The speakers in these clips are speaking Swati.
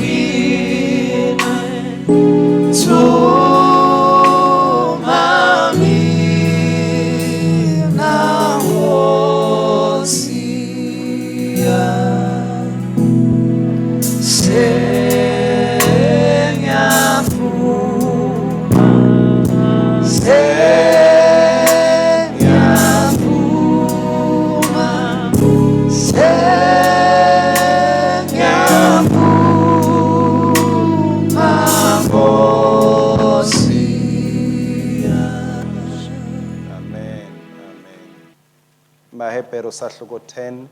Mina, thuma mina, Nkosi yami. Sengiyavuma, sengiyavuma, sengiyavuma, Nkosi yami. Amen. Amen. Mahebheru sahluko 10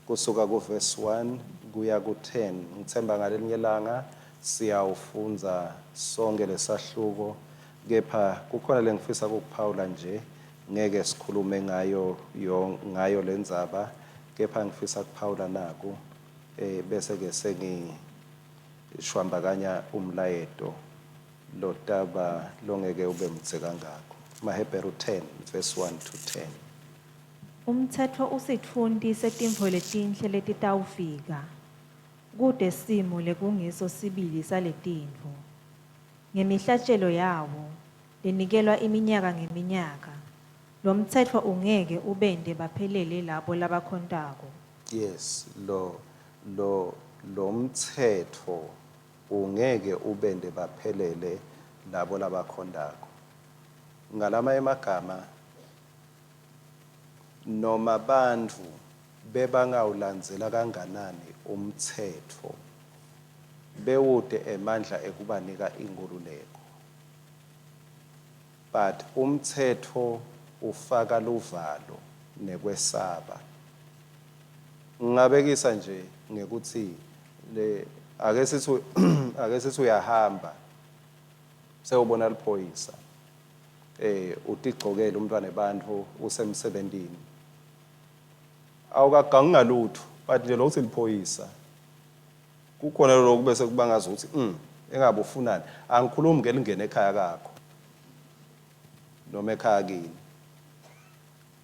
kusuka ku verse 1 kuya ku 10. Ngithemba ngalelinye langa siyawufundza sonke lesahluko, kepha kukhona lengifisa ukukuphawula nje. Ngeke sikhulume ngayo ngayo lendzaba, kepha ngifisa kuphawula naku, bese ke sengishwambakanya umlayeto lotaba longeke ube mdze kangako. Mahebheru 10 verse 1 to 10. Umtsetfo usitfunti setintfo letinhle letitawufika, kute simo lekungiso sibili saletintfo. Ngemihlatjelo yawo, lenikelwa iminyaka ngeminyaka, lomtsetfo ungeke ubente baphelele labo labakhontako. Yes, lo mtsetfo ungeke ubente baphelele labo labakhondako. Ngalama emagama, noma bantfu bebangawulandzela kanganani umtsetfo, bewute emandla ekubanika inkhululeko, but umtsetfo ufaka luvalo nekwesaba. Ngingabekisa nje ngekuthi le ake sithi uyahamba, sewubona liphoyisa, utigcokele umntwana ebantfu, usemsebentini, awukagangi ngalutho, but nje lokuthi liphoyisa kukhona lokhu bese kuba ngazuthi engabe ufunani. Angikhulumi ke lingene ekhaya kakho noma ekhaya kini,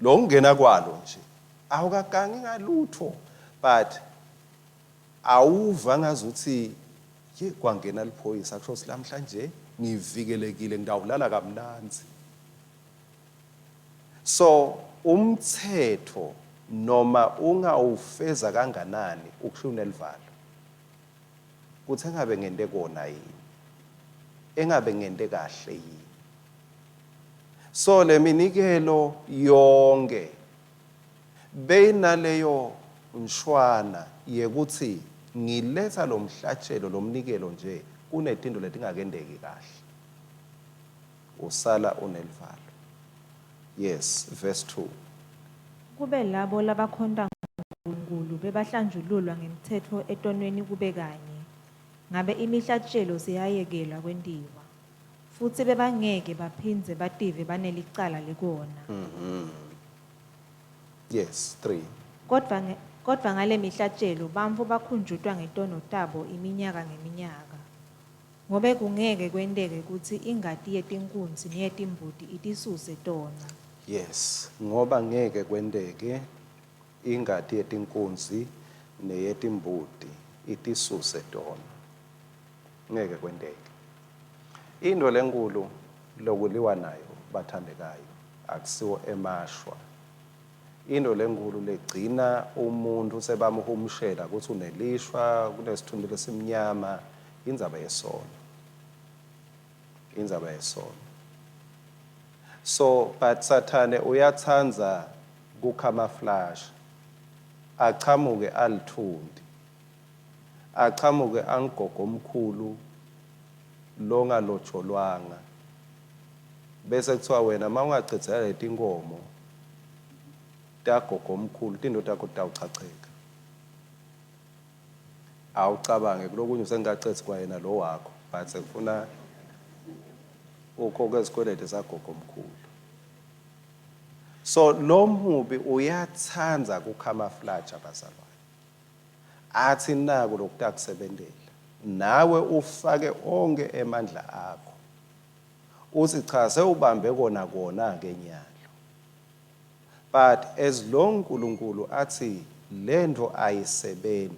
lo kungena kwalo nje awukagangi ngalutho, but awuva ngazuthi ye kwangena liphoyisa, kusho ukuthi namhlanje ngivikelekile, ngidawulala kamnandzi. So umthetho noma ungawufeza kanganani, ukushiya unelivalo kuthi engabe ngente kona yini, engabe ngente kahle yini. So le minikelo yonke beyinaleyo nshwana yekuthi ngiletha lo mhlatshelo, lo mnikelo nje, kunetinto letingakendeki kahle, usala unelivalo. Yes, verse 2. Kube labo labakhonta Nkulunkulu bebahlanjululwa ngemtsetfo etonweni kube kanye, ngabe imihlatjelo seyayekelwa kwentiwa, futsi bebangeke baphindze bative banelicala lekona. Yes, 3. Kodvwa ngale mihlatjelo bantfu bakhunjutwa ngetono tabo iminyaka ngeminyaka. Ngobe kungeke kwenteke kutsi ingati yetinkunzi neyetimbuti itisuse tona. Yes, ngoba ngeke kwenteke ingati yetinkunzi neyetimbuti itisuse tona, ngeke kwenteke. Into lenkulu lokuliwa nayo, bathandekayo, akusiwo emashwa. Into lenkulu legcina umuntu sebamhumshela ukuthi unelishwa, kunesithunzi lesimnyama, indzaba yesono, indzaba yesono. So but Sathane uyatsandza kucamouflage, achamuke alithundi, achamuke angigogo omkhulu longalojolwanga, bese kuthiwa wena uma ungacedzela letinkomo tagogo omkhulu, tinto takho titawuchacheka. Awucabange kulokunye usengikacedzi kwayena lo wakho, but sekufuna ukhokhe isikwelede sagogo omkhulu. So lo mubi uyatsandza kucamouflage, abazalwane, athi naku lokutakusebentela, nawe ufake onke emandla akho, uthi cha, sewubambe kona kona ke nyalo. But as long uNkulunkulu athi lento ayisebenzi.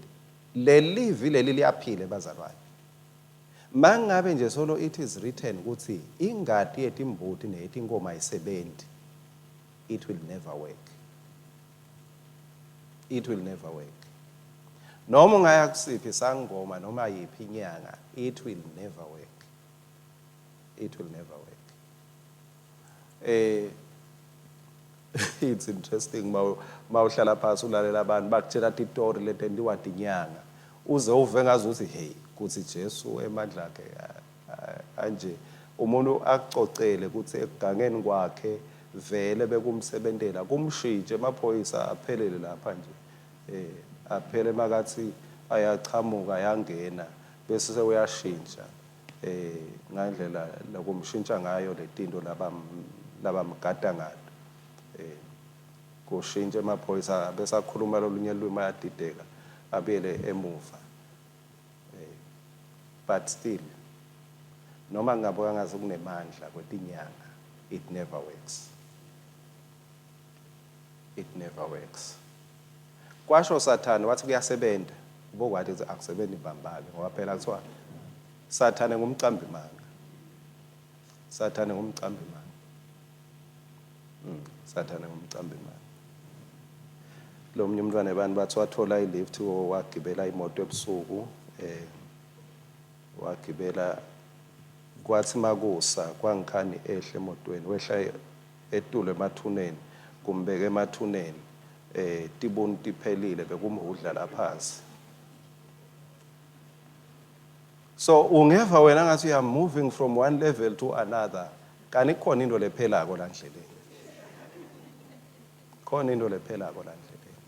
Lelivi leli liyaphila bazalwane. Mangabe nje solo it is written ukuthi ingati yetimbuti neyetinkomo ayisebenzi, it will never work. It will never work. Noma ungaya kusiphi sangoma noma yiphi inyanga, it will never work. It will never work. It's interesting mawuhlala phansi ulalela abantu bakutshela titori letentiwa tinyanga, uze uve ngazuthi hey, kuthi Jesu emandla akhe anje. Umuntu akucocele ukuthi ekugangeni kwakhe vele bekumsebentela, kumshintshe emaphoyisa aphelele lapha nje, aphele makathi ayachamuka yangena bese sewuyashintsha ngandlela lokumshintsha ngayo letinto labamgada ngato, kushintsha emaphoyisa bese akhuluma lolunye lwimi, ayadideka abuyele emuva. But still, noma ngabe ngaze kunemandla kwetinyanga, it never works, it never works. Kwasho Sathane wathi kuyasebenza, ubokwathi ukuthi akusebenzi mbambake, ngoba phela kuthiwa Sathane ngumcambi manga. Sathane ngumcambi manga. Sathane ngumcambi manga. Lo munye umntwana abantu bathi wathola ilift, wagibela imoto ebusuku, wagibela, kwathi makusa kwangikhani ehle emotweni, wehla etulo emathuneni, kumbeke emathuneni, tibuni tiphelile, bekumhudla laphansi. So ungeva wena ngathi you are moving from one level to another, kanti kukhona into lephelako la ndleleni, khona into lephelako la ndleleni.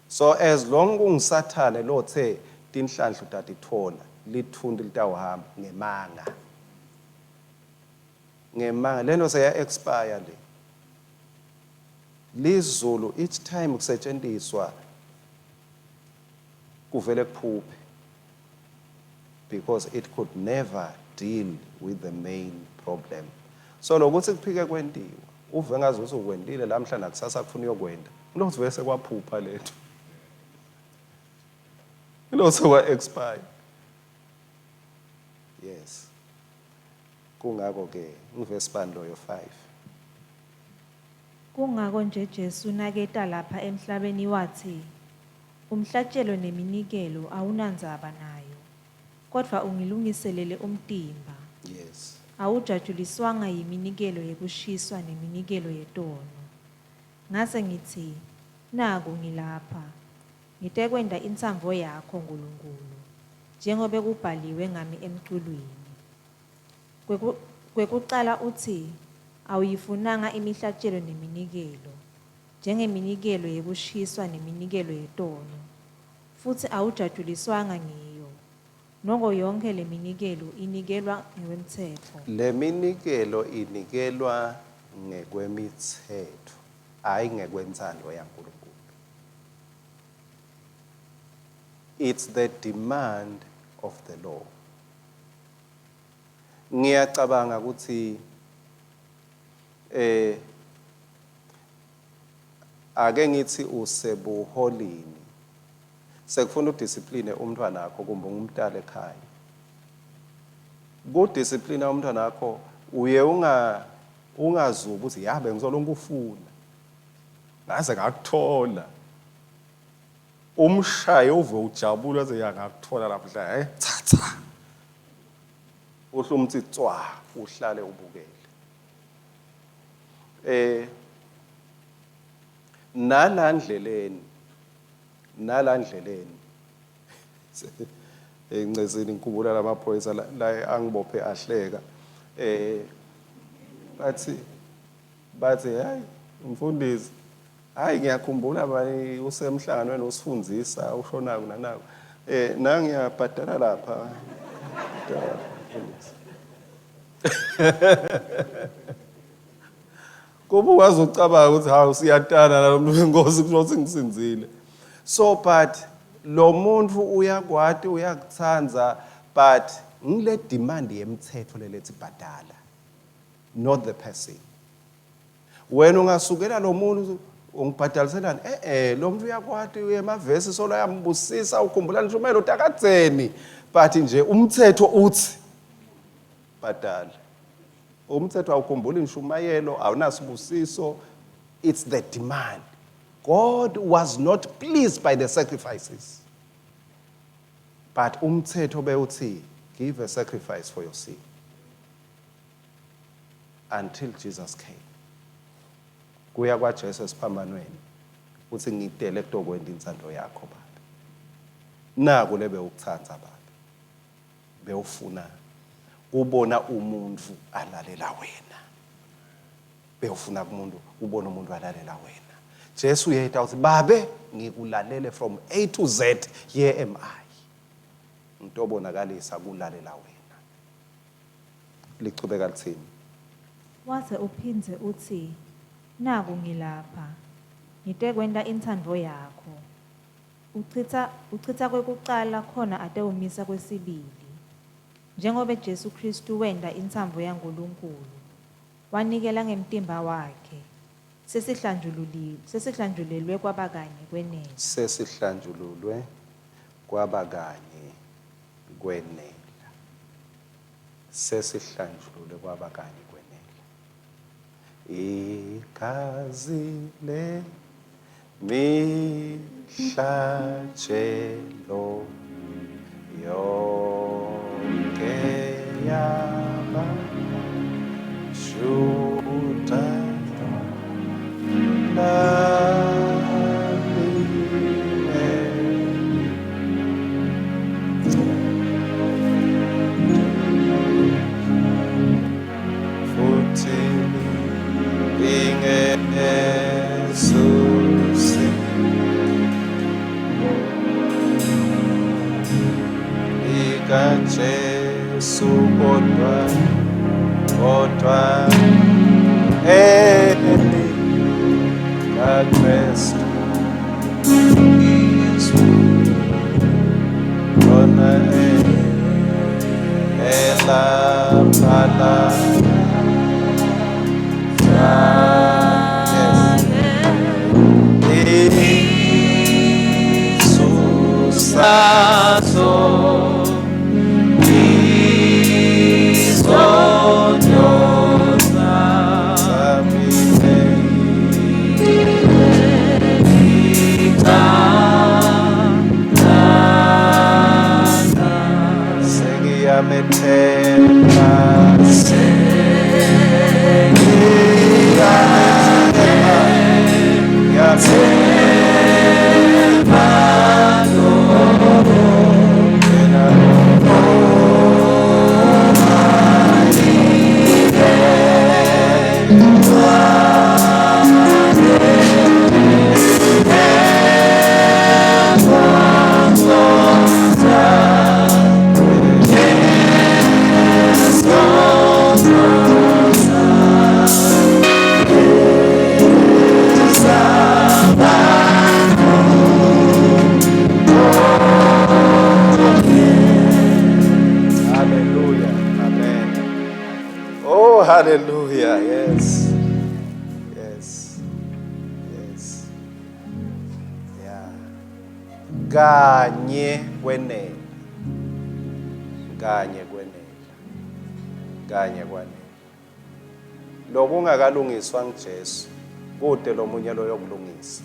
So as long kungusathane lothe tinhlanhla utatithola, lithunti litawuhamba, ngemanga, ngemanga. Lento seya expire le. Lizulu each time kusetshenziswa kuvele kuphuphe, because it could never deal with the main problem. So lokuthi kuphike kwentiwa, uve ngazi ukuthi ukwendile lamhla nakusasa kufuna uyokwenda, kulokuthi vele sekwaphupha lethu, kulokuthi sekwa-expire. Yes, kungako ke ngivesi bani loyo? 5. Kungako nje Jesu naketa lapha emhlabeni wathi, "Umhlatshelo neminikelo awunandzaba nayo, kodvwa ungilungiselele umtimba. Awujatshuliswanga yiminikelo yekushiswa neminikelo yetono. Ngase ngitsi, naku ngilapha, ngitekwenta intsandvo yakho, Nkulunkulu, njengobe kubhaliwe ngami emculwini." Kwekucala utsi, "Awuyifunanga imihlatshelo neminikelo, njengeminikelo yekushiswa neminikelo yetono, futsi awujatshuliswanga ngiyo. Noko yonkhe leminikelo inikelwa ngekwemtsetfo." Leminikelo inikelwa ngekwemitsetfo, hayi ngekwentsandvo yaNkulunkulu. It's the demand of the law. Ngiyacabanga ukuthi ake ngithi usebuholini, sekufuna udiscipline umntwana wakho, kumbe ungumntala ekhaya, kudiscipline umntwana wakho, uye ungazubi ukuthi yabe ngizolonke ufuna ngaze ngakuthola, umshaye uve ujabula aze ya ngakuthola lapha, thatha, uhle umthi tswa, uhlale ubukele. Nalandleleni, nalandleleni encesini, ngikhumbula lamaphoyisa la angibophe ahleka, bathi, "Hayi mfundisi, hayi ngiyakhumbula bani usemhlanganweni usifundzisa usho naku nanaku, nangiyabhadala lapha, bhadala mfundisi." Kuba ukwazi ukucabanga ukuthi hawu, siyatana nalo muntu wenkosi, kusho ukuthi ngisinzile. So but lo muntu uyakwati, uyakuthanda, but ngile demand yemthetho lelethi bhadala, not the person. Wena ungasukela lo muntu. Ungibhadaliselani? Eh eh, lo muntu uyakwati emavesi solo ayambusisa ukhumbula nishumelo takadzeni. But nje umthetho uthi bhadala. Umthetho awukhumbuli inshumayelo, awunasibusiso. It's the demand. God was not pleased by the sacrifices. But umthetho bewuthi give a sacrifice for your sin. Until Jesus came. Kuya kwaJesu esiphambanweni uthi ngidele kutokwenta intsando yakho Babe. Naku lebe ukutsandza Babe. Bewufuna kubona umuntu alalela wena. Bewufuna kumuntu kubona umuntu alalela wena. Jesu uyeta uthi Babe ngikulalele from A to Z here am I. Ngitobonakalisa kulalela wena. Lichubeka lithini? Wase uphindze utsi, Naku ngilapha, ngitekwenta intsandvo yakho. Uchitsa, uchitsa kwekucala khona atewumisa kwesibili. Njengobe Jesu Khristu wenta intsandvo yaNkulunkulu, wanikela ngemtimba wakhe, sesihlanjululiwe, sesihlanjulelwe kwaba kanye kwenela. Sesihlanjululwe kwaba kanye kwenela. Sesihlanjululwe kwaba kanye kwenela. Igazi le mihlatshelo yonke yaba Juda Futhi ingesusi likaJesu kodwa kodwa elikaKristu lona elaphala. Sengiyamethemba, sengiyamethemba yena. Hallelujah. Amen. Oh, hallelujah. Yes. Yes. Yes. Yeah. Kanye kwenela. Kanye kwenela. Kanye kwanela. Lokungakalungiswa nguJesu kude lomunye loyokulungisa.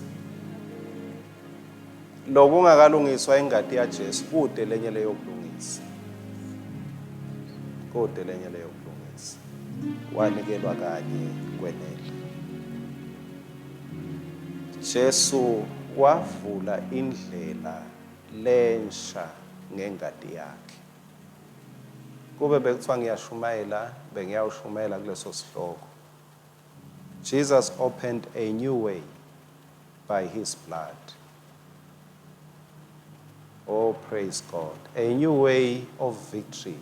Lokungakalungiswa ingati yaJesu kude lenye leyokulungisa. Kude lenye leyokulungisa. Wanikelwa kanye kwenela. Jesu wavula indlela lensha ngengati yakhe. Kube bekuthiwa ngiyashumayela, bengiyawushumayela kuleso sihloko. Jesus opened a new way by his blood. Oh, praise God. A new way of victory.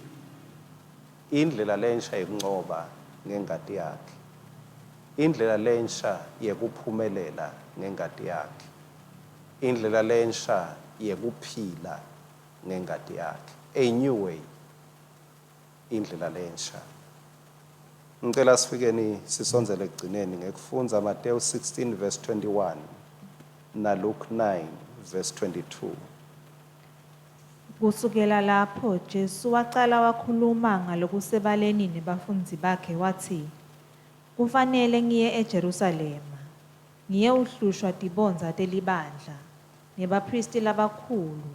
Indlela lensha yekuncoba ngengati yakhe. Indlela lensha yekuphumelela ngengati yakhe. Indlela lensha yekuphila ngengati yakhe. A new way. Indlela lensha. Ngicela sifikeni sisondzele ekugcineni ngekufundza Mateyu 16 verse 21 na Luke 9 verse 22. Kusukela lapho Jesu wacala wakhuluma ngalokusebaleni nebafundzi bakhe watsi, Kufanele ngiye eJerusalema, ngiyewuhlushwa tibondza telibandla, nebaphristi labakhulu,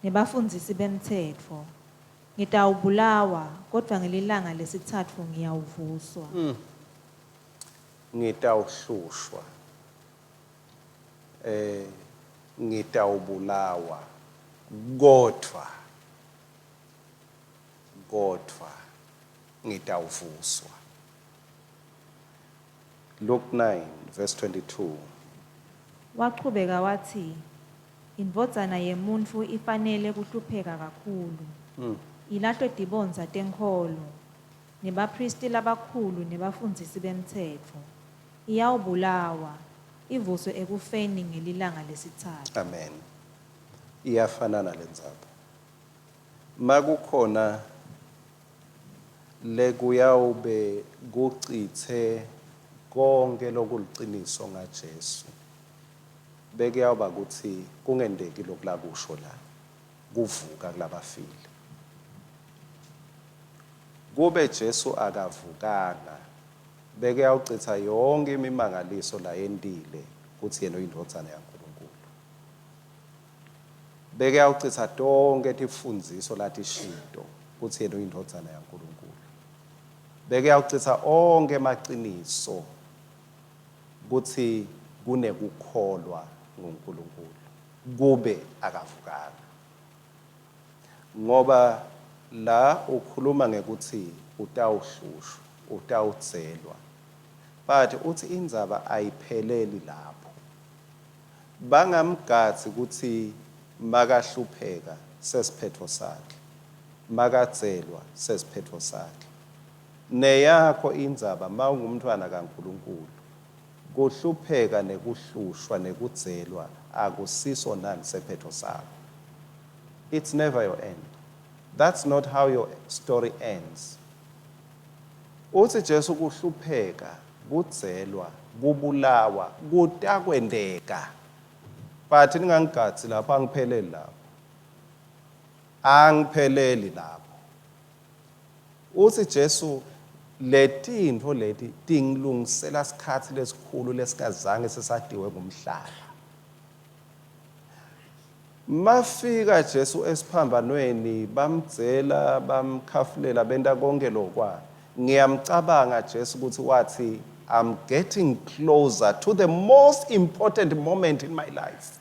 nebafundzisi bemtsetfo. Ngitawubulawa, kodvwa ngelilanga lesitsatfu ngiyawuvuswa. Ngitawuhlushwa. Eh ngitawubulawa kodvwa kodvwa ngitawuvuswa. Luke 9 verse 22. Wachubeka watsi, Indvodzana yemuntfu ifanele kuhlupheka kakhulu, ilahlwe tibondza tenkholo, nebaphristi labakhulu nebafundzisi bemtsetfo, iyawubulawa, ivuswe ekufeni ngelilanga lesitsatfu. Amen. Iyafanana lendzaba. Makukhona lekuyawube kucitse konke lokuliciniso ngaJesu bekuyawuba kutsi kungenteki lokulakusho la kuvuka kulabafile. Kube Jesu akavukanga bekuyawucitsa yonke imimangaliso layentile kutsi yena uyindvodzana yaNkulunkulu. Bekuyawucitsa tonke tifundziso latishito kutsi yena uyindvodzana yaNkulunkulu. Bekuyawucitsa onkhe emaciniso kutsi kunekukholwa nguNkulunkulu kube akavukanga. Ngoba la ukhuluma ngekutsi utawuhlushwa, utawudzelwa. But uthi indzaba ayipheleli lapho. Bangamgadzi kutsi makahlupheka sesiphetfo sakhe, makadzelwa sesiphetfo sakhe. Neyakho indzaba mawungumntfwana kaNkulunkulu, kuhlupheka nekuhlushwa nekudzelwa akusiso nani sephetfo sakho. It's never your end. That's not how your story ends. Uthi Jesu kuhlupheka, kudzelwa, kubulawa kutakwenteka. But ningangigadzi lapho, angipheleli lapho. Angipheleli lapho. Uthi Jesu letintfo leti tingilungisela sikhatsi lesikhulu lesingazange sesatiwe ngumhlaba. Mafika Jesu esiphambanweni bamdzela bamkhafulela benta konke lokwa. Ngiyamcabanga Jesu ukuthi wathi, I'm getting closer to the most important moment in my life.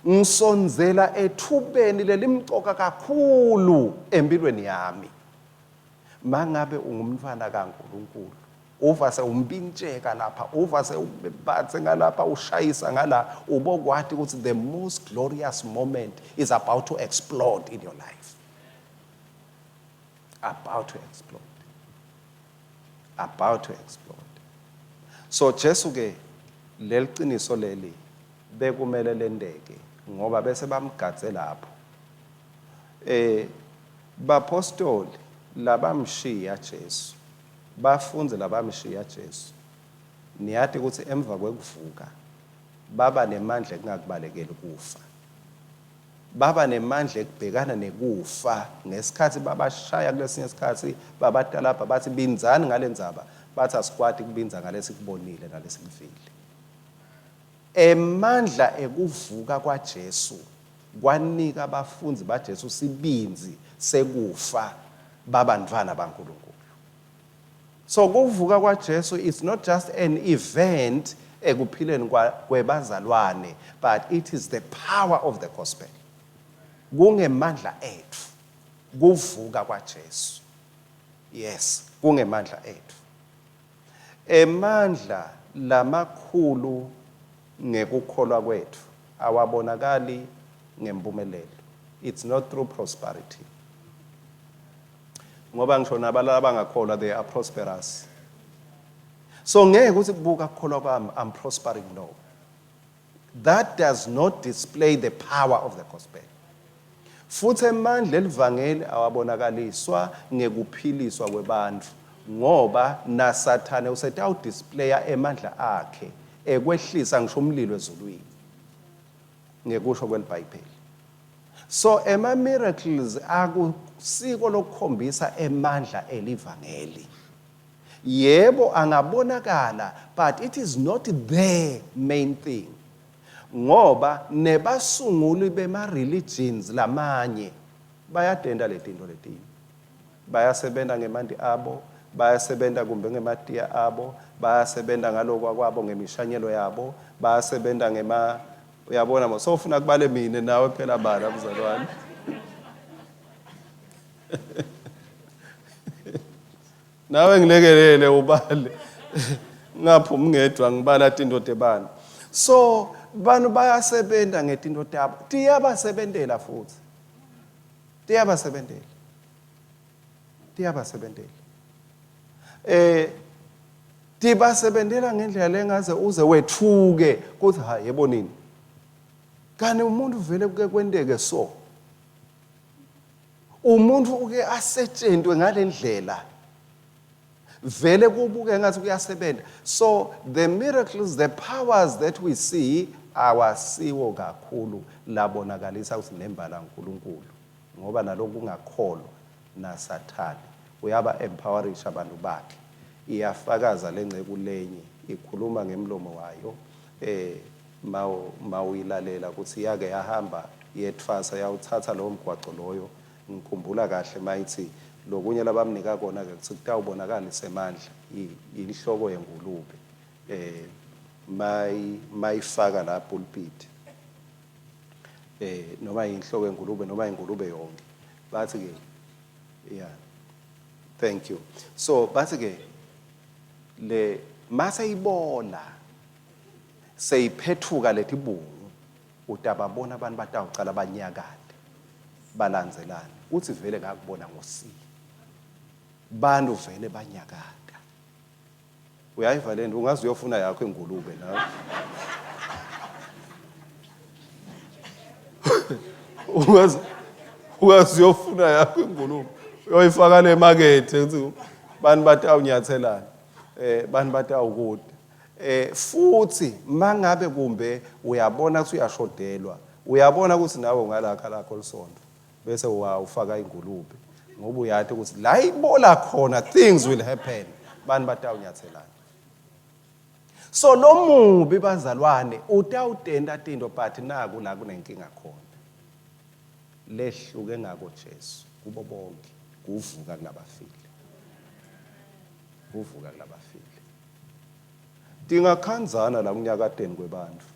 Ngisondzela ethubeni lelimcoka kakhulu empilweni yami. Mangabe ungumntfwana kaNkulunkulu, uva sewumpintsheka lapha, uva sewubatse ngalapha, ushayisa ngala, ubokwati ukuthi the most glorious moment is about to explode in your life. About to explode. About to explode. So Jesu ke leliciniso leli bekumele lenteke ngoba bese bamgadze lapho. Bapostoli labamshiya Jesu, bafundzi labamshiya Jesu, niyati ukuthi emva kwekuvuka baba nemandla ekungakubalekeli kufa. Baba nemandla ekubhekana nekufa ngesikhathi babashaya kulesinye isikhathi babatalabha bathi bindzani ngalendzaba, bathi asikwati kubindza ngalesikubonile nalesikuvile. Emandla ekuvuka kwaJesu kwanika bafundzi baJesu sibindzi sekufa babantfwana baNkulunkulu. So kuvuka kwaJesu is not just an event ekuphileni kwebazalwane, but it is the power of the gospel. Kungemandla etfu kuvuka kwaJesu. Yes, kungemandla etfu. Emandla lamakhulu ngekukholwa kwetfu awabonakali ngempumelelo. It's not through prosperity. Ngoba ngisho nabalala abangakholwa, they are prosperous. So ngeke ukuthi buka kukholwa kwami, I'm prospering. No. That does not display the power of the gospel. Futhi emandla elivangeli awabonakaliswa ngekuphiliswa kwebantfu. Ngoba naSathane usetawudisplaya emandla akhe ekwehlisa ngisho umlilo ezulwini ngekusho kweliBhayibheli. So ema miracles akusiko lokukhombisa emandla elivangeli. Yebo angabonakala but it is not the main thing. Ngoba nebasunguli bema religions lamanye bayatenta letinto letinye. Bayasebenta ngemanti abo, bayasebenta kumbe ngematiya abo, bayasebenta ngalokwa kwabo ngemishanyelo yabo, bayasebenta ngema uyabona mo sofuna kubale mine nawe phela bala mzalwane. Nawe ngilekelele ubale. Ngaphumi ngedwa ngibala tinto tebantfu. So bantu bayasebenta ngetinto tabo, tiyabasebentela futhi. Tiyabasebentela. Tiyabasebentela. Eh tibasebentela ngendlela lengaze uze wethuke kuthi ha yebo nini. Kani umuntu vele kuke kwenteke so. Umuntu uke asetshentwe ngalendlela vele kubuke ngathi kuyasebenza so the miracles the powers that we see awasiwo kakhulu labonakalisa ukuthi nembala uNkulunkulu ngoba nalokungakholwa naSathane uyaba empowerisha abantu bakhe iyafakaza lenceku lenye ikhuluma ngemlomo wayo eh mawuyilalela ukuthi yake yahamba yethwasa yawuthatha lowo mgwaco loyo Ngikhumbula kahle mayithi lokunye labamnika kona ke kutsi kutawubonakala isemandla inhloko yengulube eh mayi mayifaka la pulpit eh noma inhloko yengulube noma ingulube yonke bathi ke yeah thank you so bathi ke le mase ibola seyiphethuka letibungu utababona abantu batawucala banyakate balandzelane uthi vele ngakubona ngo-C bantu vele banyakata uyayiva lento ungaze uyofuna yakho ingulube nawe ungaze ungaze uyofuna yakho ingulube uyoyifaka le makethe uthi bantu batawunyathelana eh bantu batawukude Eh futhi mangabe kumbe uyabona ukuthi uyashodelwa, uyabona ukuthi nawe ungalakha lakho lisonto bese ufaka ingulube ngoba uyati ukuthi la ibola khona things will happen. Bani batawunyathelana. So lo mubi bazalwane utawutenta tinto but naku la kunenkinga khona. Lehluke ngako Jesu kubo bonke kuvuka kulabafile. Kuvuka kulabafile. Tingakhandzana la kunyakateni kwebantfu,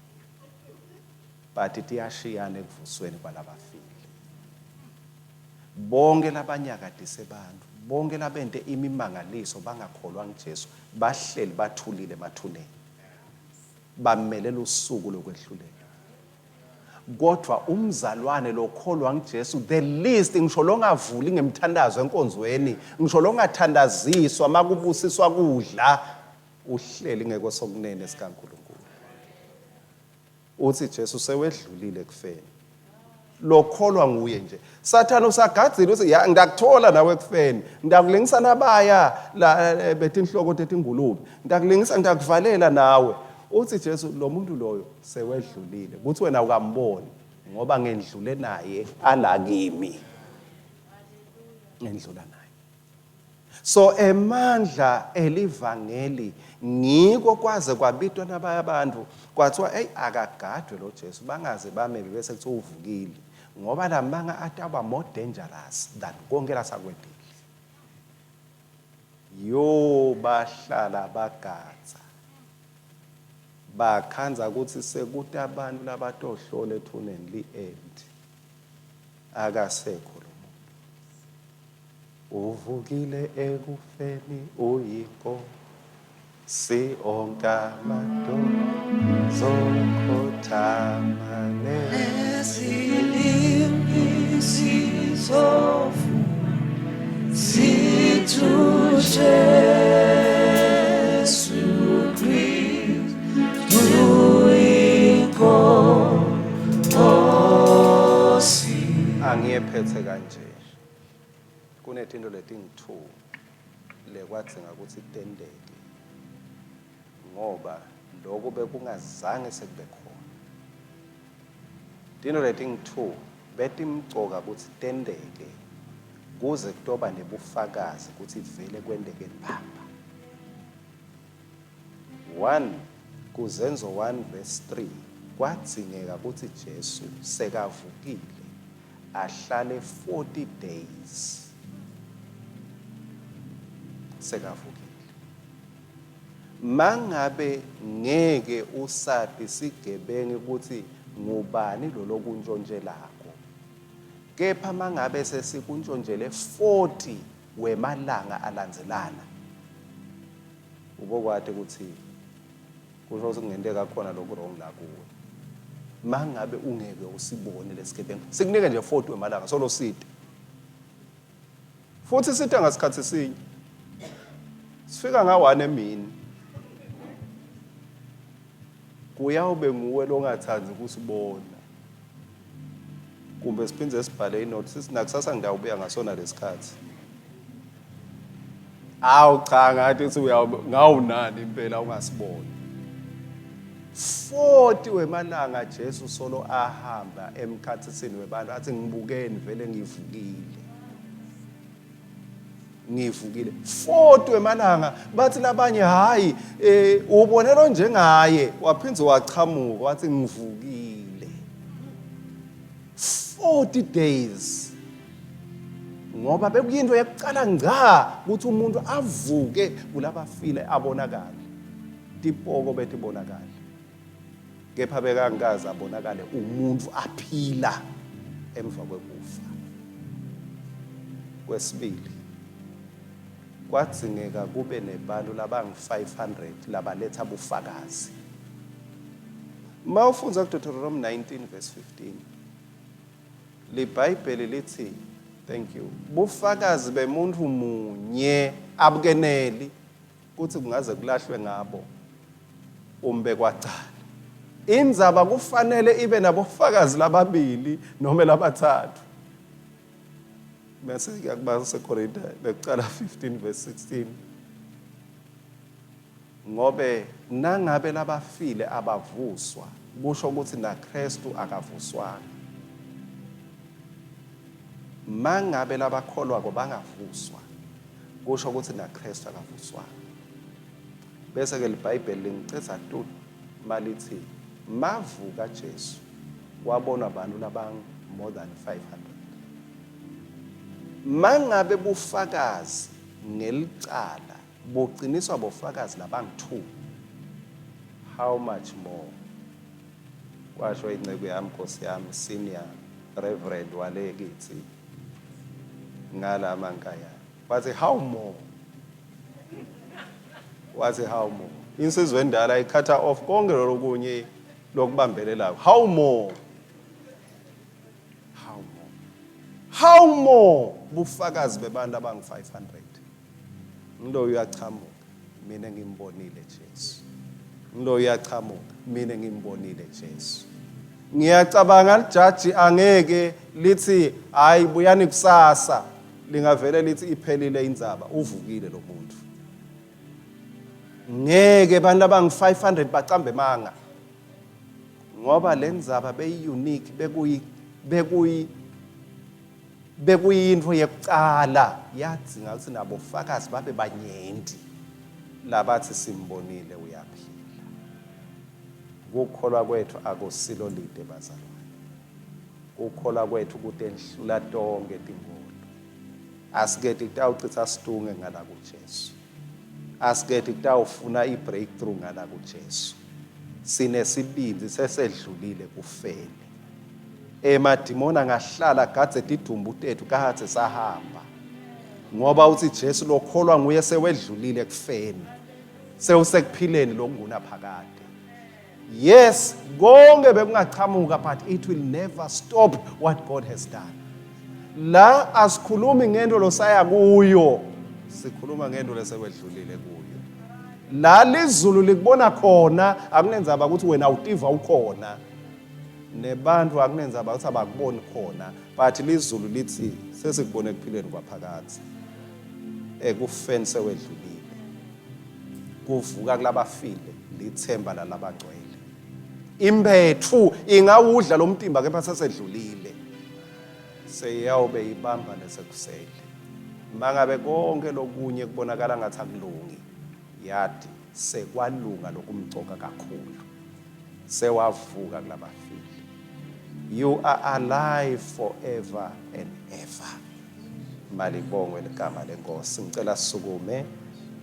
but tiyashiyana ekuvusweni kwalabafile. Bonkhe labanyakatise bantfu, bonkhe labente imimangaliso bangakholwa nguJesu, bahleli bathulile emathuneni, bamele lusuku lokwehlulela. Kodvwa umzalwane lokholwa nguJesu, the least, ngisho longavuli ngemthandazo enkonzweni, ngisho longathandaziswa makubusiswa kudla, uhleli ngekwesokunene sikaNkulunkulu. Uthi Jesu sewedlulile ekufeni. Lokholwa nguye nje. Sathane usagadzile uthi ya ngidakuthola nawe ekufeni. Ngidakulingisa nabaya la eh, betinhloko tetingulube. Ngidakulingisa ngidakuvalela nawe. Uthi Jesu lo muntu loyo Sewedlulile. Kuthi wena awukamboni ngoba ngendlule naye ala kimi. Ngendlula naye. So emandla elivangeli ngiko kwaze kwabitwa nabaya abantu kwathiwa hey akagadwe lo Jesu bangaze bamebe bese kuthiwa uvukile ngoba lamanga ataba more dangerous than konke lasakwentile. Yo bahlala bagadza. Bakhandza kutsi sekuta bantfu labatohlola ethuneni li-empty. Akasekho lo muntu. Uvukile ekufeni uyiNkosi onke amadolo zokhothama Nezilimi sizovuma sithi uJesu Kristu lekwadzinga kutsi tenteke ngoba lokhu bekungazange sekube khona. Tintfo letingu-2 betimcoka kutsi tenteke kuze kutoba nebufakazi kutsi vele kwenteke mbamba. 1 kuZenzo 1 verse 3 kwadzingeka kutsi Jesu sekavukile ahlale 40 days sekavukile. Mangabe ngeke usati sigebengu kutsi ngubani lolokuntjontjelako, kepha mangabe sesikuntjontjele 40 wemalanga alandzelana, ubokwati kutsi kusho kutsi kungenteka khona loku wrong la kuwe. Mangabe ungeke usibone lesigebengu, sikunike nje 40 wemalanga solo site. Futhi sitha ngasikhathi sinye. Sifika nga-1 emini. Kuyawube nguwe longathandi kusibona. Kumbe siphinde sibhale inothi sithi nakusasa ngidawubuya ngasona lesikhathi. Awu cha ngathi uthi uyawube ngawunani impela ungasiboni. 40 wemalanga Jesu solo ahamba emkhatsisini webantu athi ngibukeni vele ngivukile. Ngivukile. 40 wemalanga bathi labanye hayi eh ubonelo njengaye waphindze wachamuka wathi ngivukile. 40 days ngoba bekuyinto yekucala ngca ukuthi umuntu avuke kulabafile abonakale. Tipoko betibonakala, kepha bekangikaze abonakale umuntfu aphila emva kwekufa. Kwesibili, kwadzingeka kube nebantu labangu-500 labaletha bufakazi. Uma ufundza kuDeuteronomy 19 verse 15, liBhayibheli litsi, thank you, bufakazi bemuntfu munye abukeneli Kutsi kungaze kulahlwe ngabo umbekwacala. Indzaba kufanele ibe nabofakazi lababili nome labatsatfu. Bese kuyakubaseKorinte bekucala 15 verse 16. Ngobe nangabe labafile abavuswa, kusho kutsi naKhristu akavuswanga. Mangabe labakholwako bangavuswa, kusho kutsi naKhristu akavuswanga. Bese-ke liBhayibheli lingicedza tu malitsi mavuka Jesu wabonwa bantfu labang more than 500. Mangabe bufakazi ngelicala buciniswa bofakazi labang-2, how much more? Kwasho inceku yami Nkosi yami senior reverend wale kitsi ngala mankayana. Wathi how more? Wathi how more? Insizwa endala ikhatha off konke lokunye lokubambelelako. How more? How more? How more? Bufakazi bebantu abangu-500. Ngilo uyachamuka, mina ngimbonile Jesu. Ngilo uyachamuka, mina ngimbonile Jesu. Ngiyacabanga lijaji angeke lithi hayi buyani kusasa, lingavele lithi iphelile indzaba, uvukile lo muntu. Ngeke abantu abangu-500 bacambe manga ngoba le ndzaba beyi-unique bekuyi bekuyi Bekuyintfo yekucala yadzinga kutsi nabofakazi babe banyenti labatsi simbonile uyaphila. Kukholwa kwetfu akusilo lite bazalwane. Kukholwa kwetfu kutenhlula tonkhe tinkholo. Asiketi kutawucitsa situnge ngala kuJesu. Asiketi kutawufuna i-breakthrough ngala kuJesu. Sinesibindzi sesedlulile kufeni. Emadimoni angahlala agadze tidumbu tetfu kadze sahamba. Ngoba uthi Jesu lokholwa nguye sewedlulile ekufeni. Sewusekuphileni lokungunaphakade. Yes, konke bekungachamuka but it will never stop what God has done. La asikhulumi ngento losaya kuyo, sikhuluma ngento lesekwedlulile kuyo. La lizulu likubona khona akunendzaba ukuthi wena utiva ukhona. Nebantfu akunendzaba kutsi abakuboni khona but lizulu lithi sesikubone ekuphileni kwaphakadze. Ekufeni sewedlulile. Kuvuka kulabafile lithemba lalabangcwele. Imphetfu ingawudla lo mtimba kepha sesedlulile. Seyawube ibamba lesekusele. Mangabe konke lokunye kubonakala ngathi akulungi, yati sekwalunga lokumcoka kakhulu. Sewavuka kulabafile. You are alive forever and ever. Malibongwe ligama lenkosi. Ngicela sisukume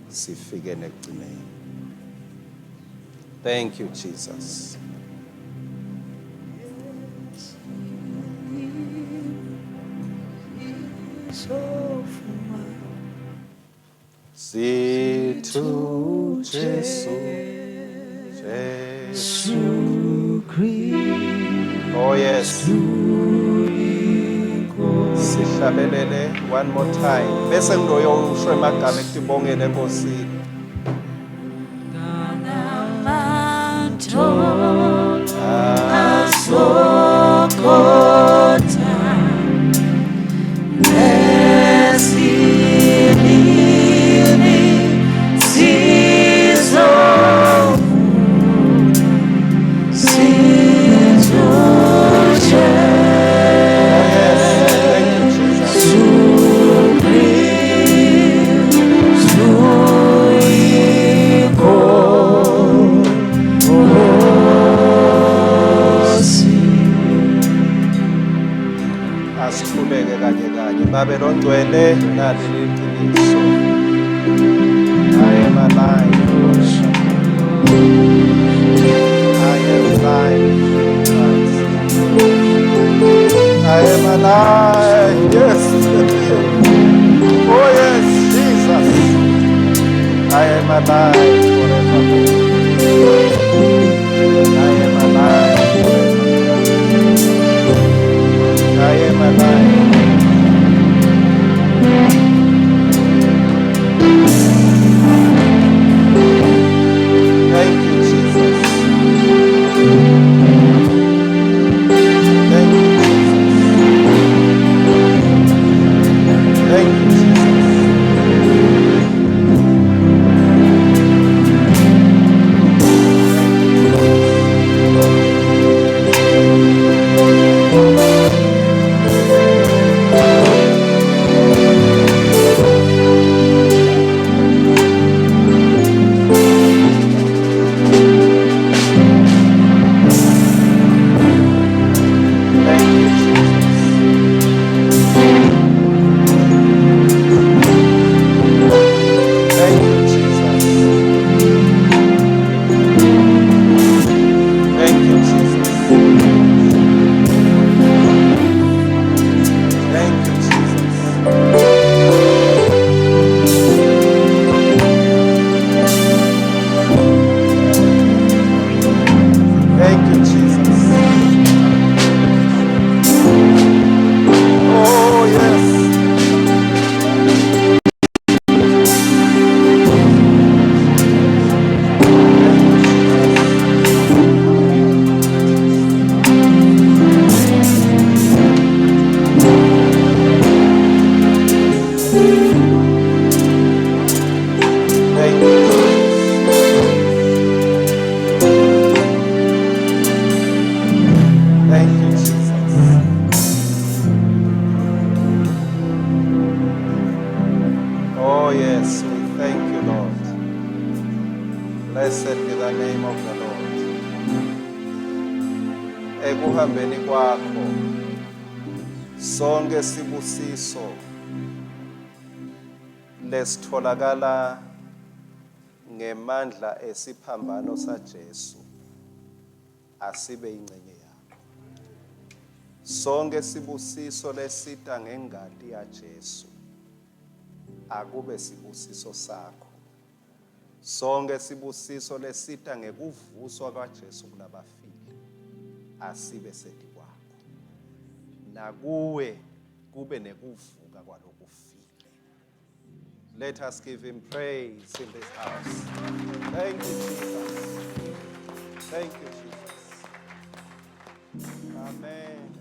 sifike nekugcineni. Thank you Jesus. Sithu Jesu Jesu Oh yes. Sihlabelele one more time. Bese ngiloyo usho emagama ekutibongela enkosini. Thank you Jesus. Asikhuleke kanye kanye. Babe longcwele nali liqiniso. I am alive. I am alive in Christ. I am alive. Yes. Oh yes, Jesus. I am alive forevermore. I am alive forevermore. I am alive. Thank you, Jesus. Thank you, Jesus. Thank you, Jesus. Thank you, Jesus. Thank you, Jesus. Thank you, Jesus. Thank you, Jesus. Thank you, Jesus. Oh, yes. Thank you, Jesus. Thank you, Jesus. Oh, yes, we thank you, Lord. Blessed be the name of the Lord. Ekuhambeni kwakho sonke sibusiso lesitholakala ngemandla esiphambano saJesu asibe ingcenye yakho. Sonke sibusiso lesita ngengati yaJesu akube sibusiso sakho. Sonke sibusiso lesita ngekuvuswa kwaJesu kulabafile asibe setikwakho. Nakuwe kube nekuvuka kwalokufile. Let us give him praise in this house. Thank you, Jesus. Thank you, Jesus. Amen.